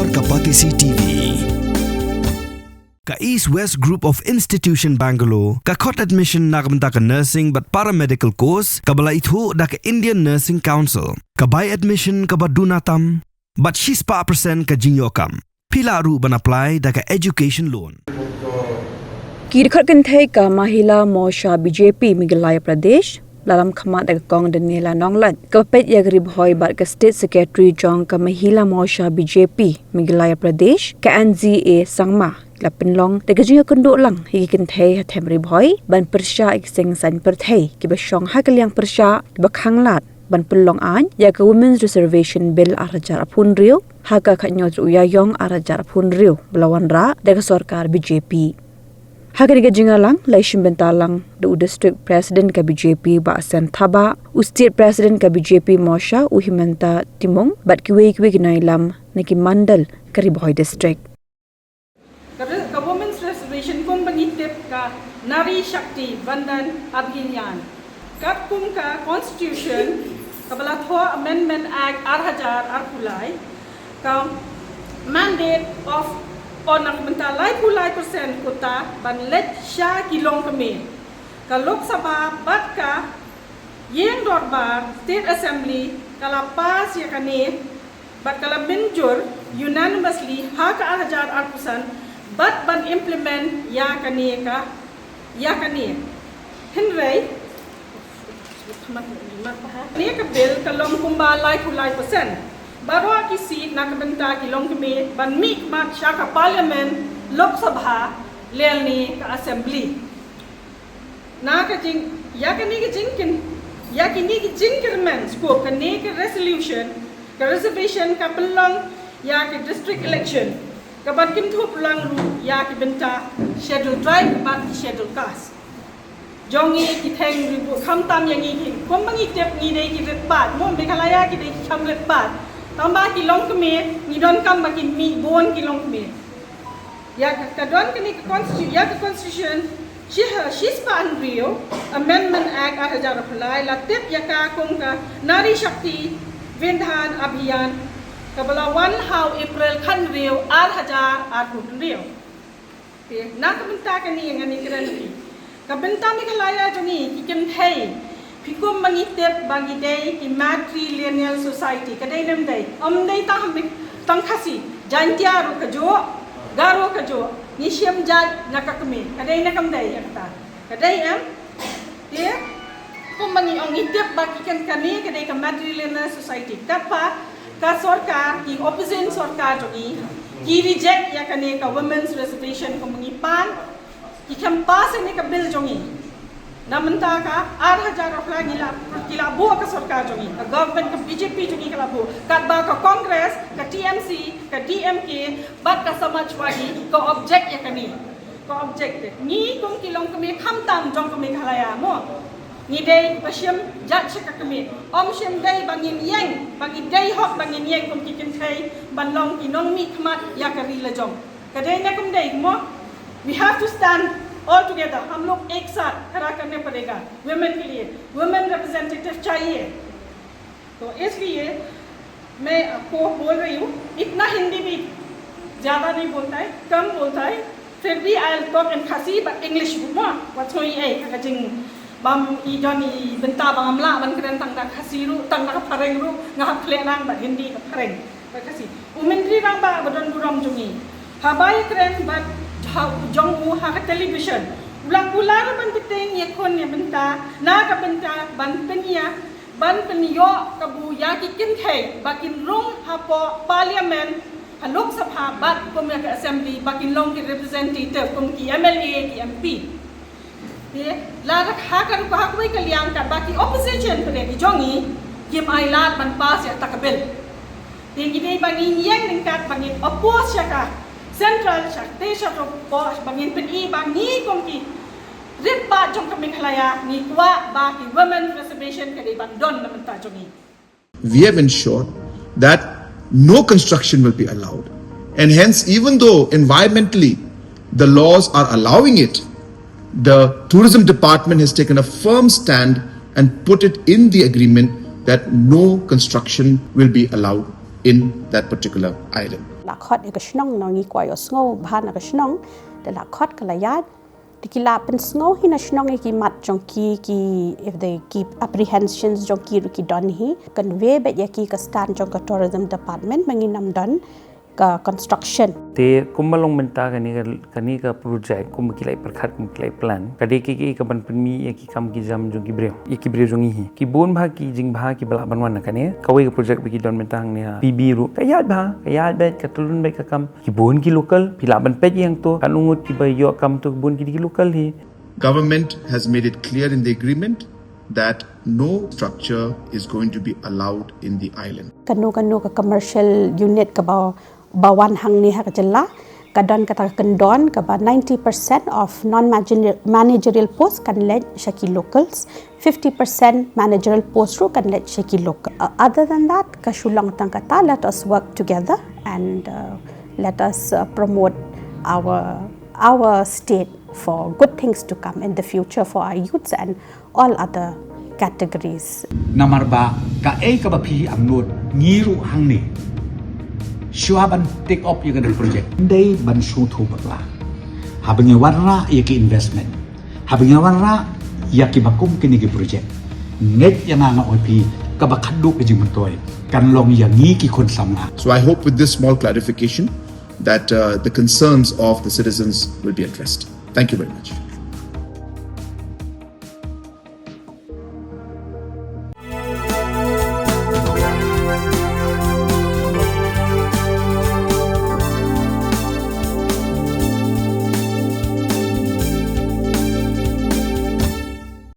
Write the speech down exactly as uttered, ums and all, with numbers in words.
Ka Batesi T V. Ka East West Group of Institution Bangalore ka khot admission na ka bynta ka nursing bad paramedical course kaba la ithuh da ka Indian Nursing Council. Ka bai admission kaba duna tam bad shispah percent ka jingïoh kam. Phi lah ruh ban apply da ka education loan. Ki dkhot kynthei ka Mahila Morcha B J P Meghalaya Pradesh, la lam khmat da ka Kong Daniela Nonglait, ka peit ïa ka Ri Bhoi bad ka State Secretary jong ka Mahila Morcha B J P Meghalaya Pradesh, ka N Z A Sangma, la pynlong da ka jingïakynduh lang ïa ki kynthei ha them Ri Bhoi ban pyrshah ïa ki seng saiñ pyrthei kiba shong ha ka liang pyrshah kiba khanglad ban pynlong aiñ ïa ka Women's Reservation Bill ar hajar arphew hynriew ha ka khatñiew tarik u Ïaïong ar hajar arphew hynriew ba la wanrah da ka sorkar B J P. Ha kane ka jingïalang la ïashim bynta lang da u District President ka B J P Bah Sen Thabah, u State President ka B J P Morcha u Himanta Timung bad kiwei kiwei ki nongïalam na ki mandal ka Ri Bhoi District. Ka re-, ka Women's Reservation kum ba ngi tip ka Nari Shakti Vandan Abhiyan. Katkum ka Constitution, kaba la thoh Amendment Act ar hajar arphew lai, ka mandate of, on na ka bynta laiphew lai percent quota ban leit sha ki longkmie. Ka Lok Sabha bad ka Ïing Dorbar State Assembly ka la pass ïa kane bad ka la mynjur unanimously ha ka ar hajar arphew san bad ban implement ïa kane ka, ïa kane. Hynrei kane ka bill ka long kumba laiphew lai percent. Baroh ki seat na ka bynta ki longkmie ban mihkhmat sha ka Parliament, Lok Sabha lane ka Assembly. Na ka jing, ïa kane ka jingkyn, ïa kine ki jingkyrmen sha kane ka resolution, ka reservation ka pynlong ïa ka district election, kaban kynthup lang ruh ïa ki bynta Schedule Tribe bad ki Schedule Caste. Jong ngi ki theng Ri Bhoi, khamtam ïa ngi ki, kumba ngi tip ngi dei ki rit paid, mo Meghalaya ki dei ki kham rit paid. Tangba ki longkmie, ngi donkam ba kin mih bun ki longkmie. Ïa ka, ka don kane ka constitu-, ïa ka Constitution, shi ha, shispah hynriew, Amendment Act ar hajar arphew lai, la tip ïa ka kum ka Nari Shakti Vandan Abhiyan, kaba la wan ha u April khathynriew ar hajar arphew hynriew. Te, na ka bynta kane ngan ïakren ïa phi. Ka bynta Meghalaya jong ngi, ki kynthei, phi kum ba ngi tip ba ngi dei ki matrilineal society, ka dei ne ym dei? Ym dei tang, tang Khasi, Jaintia ruh ka juh, Garo ka juh, ngi shim jait na ka kmie, ka dei ne kam dei ïa kata? Ka dei em? Te, kum ba ngi ong ngi tip ba ki kyn-, kane ka dei ka matrilineal society. Katba ka sorkar, ki opposition sorkar jong ngi, ki reject ïa kane ka women's reservation kum ba ngi pan, ki khlem pass ïa kane ka bill jong ngi. Na mynta ka ar hajar arphew lai ngi la, ki la buh ka sorkar jong ngi, ka government ka B J P jong ngi ka la buh. Katba ka Congress, ka T M C, ka D M K, bad ka Samajwadi, ka object ïa kane. Ka object te. Ngi kum ki longkmie khamtam jong ka Meghalaya mo. Ngi dei ba shim jait sha ka kmie. Ym shym dei ba ngin ïeng, ba ngi dei hok ba ngin ïeng kum ki kynthei ban long ki nongmihkhmat ïa ka ri la jong. Ka dei ne kam dei mo. We have to stand all together. हम लोग एक साथ खड़ा करने पड़ेगा। Women के लिए, women representative चाहिए। तो इसलिए मैं आपको बोल रही हूँ, इतना हिंदी भी ज़्यादा नहीं बोलता है, कम बोलता है, फिर भी I'll talk in Khasi, but English mo, wat sngewsih ei, ka jing bam i don i bynta ba ngam lah ban kren tang da Khasi ruh, tang da Phareng ruh, nga hap khleh nang bad Hindi bad Phareng, bad Khasi. U Myntri Rangbah ba don burom jong ngi, haba ïakren bad ha, jong u ha ka television, u la kular ban bteng ïa khun ïa bynta, na ka bynta ban pynïa ban pynïoh kabu ïa ki kynthei ba kin rung hapoh Parliament, ha Lok Sabha bad kum ïa ka Assembly ba kin long ki representative kum ki M L A, ki M P. Te la rak ha ka rukom ha kawei ka liang katba ki opposition pyneh ki jong ngi kim ailad ban pass ïa kata ka bill. Te ngi dei ba ngin ïeng ryngkat ba ngin oppose ïa ka central, sha te sha to, ba ngin pyni ba ngi kum ki rit paid jong ka Meghalaya ngi kwah ba ki women reservation ka dei ban don na bynta jong ngi. We have ensured that no construction will be allowed. And hence, even though environmentally the laws are allowing it, the tourism department has taken a firm stand and put it in the agreement that no construction will be allowed in that particular island. Khot ïa ka shnong, ngi kwah ïohsngew bha na ka shnong. Da la khot ka la ïaid. Te ki la pynsngew hi na shnong ïa ki mat jong ki, ki, if they keep apprehensions jong ki ruh ki don hi. Convey beit ïa ki ka stand jong ka tourism department ba ngin ym don ka construction. Te kumba long mynta kane ka, kane ka project, kumba ki la pyrkhat, kumba ki la plan, ka dei ka, ka, kaban pynmih ïa ki kam ki jam jong ki briew, ïa ki briew jong ngi hi. Ki bun bha ki jingbha kiba lah ban wan na kane. Kawei ka project ba ki don mynta hangne ha P B ruh, ka ïaid bha, ka ïaid beit, ka tyllun beit ka kam. Ki bun ki local, phi lah ban peit ïa to, katno ngut kiba ïoh kam to, ki bun ki dei ki local hi. Government has made it clear in the agreement that no structure is going to be allowed in the island. Kano kano ka commercial unit kaba, ba wan hangne ha ka jylla, ka don kata ka kyndon kaba ninety percent of non-managerial post kan leit sha ki locals, fifty percent managerial post ruh kan leit sha ki local. Uh, other than that, ka shu long tang kata, let us work together and, uh, let us, uh, promote our, our state for good things to come in the future for our youths and all other categories. Namar ba kaei kaba phi angnud, ngi ruh hangne, shuwa ban take up ïa kane ka project, dei ban sngewthuh bakla. Haba ngi wanrah ïa ki investment, haba ngi wanrah ïa kiba kum kine ki project, ngeit ïa nga, nga ong ïa phi, kaba khadduh ka jingmyntoi kan long ïa ngi ki khun samla. So I hope with this small clarification that, uh, the concerns of the citizens will be addressed. Thank you very much.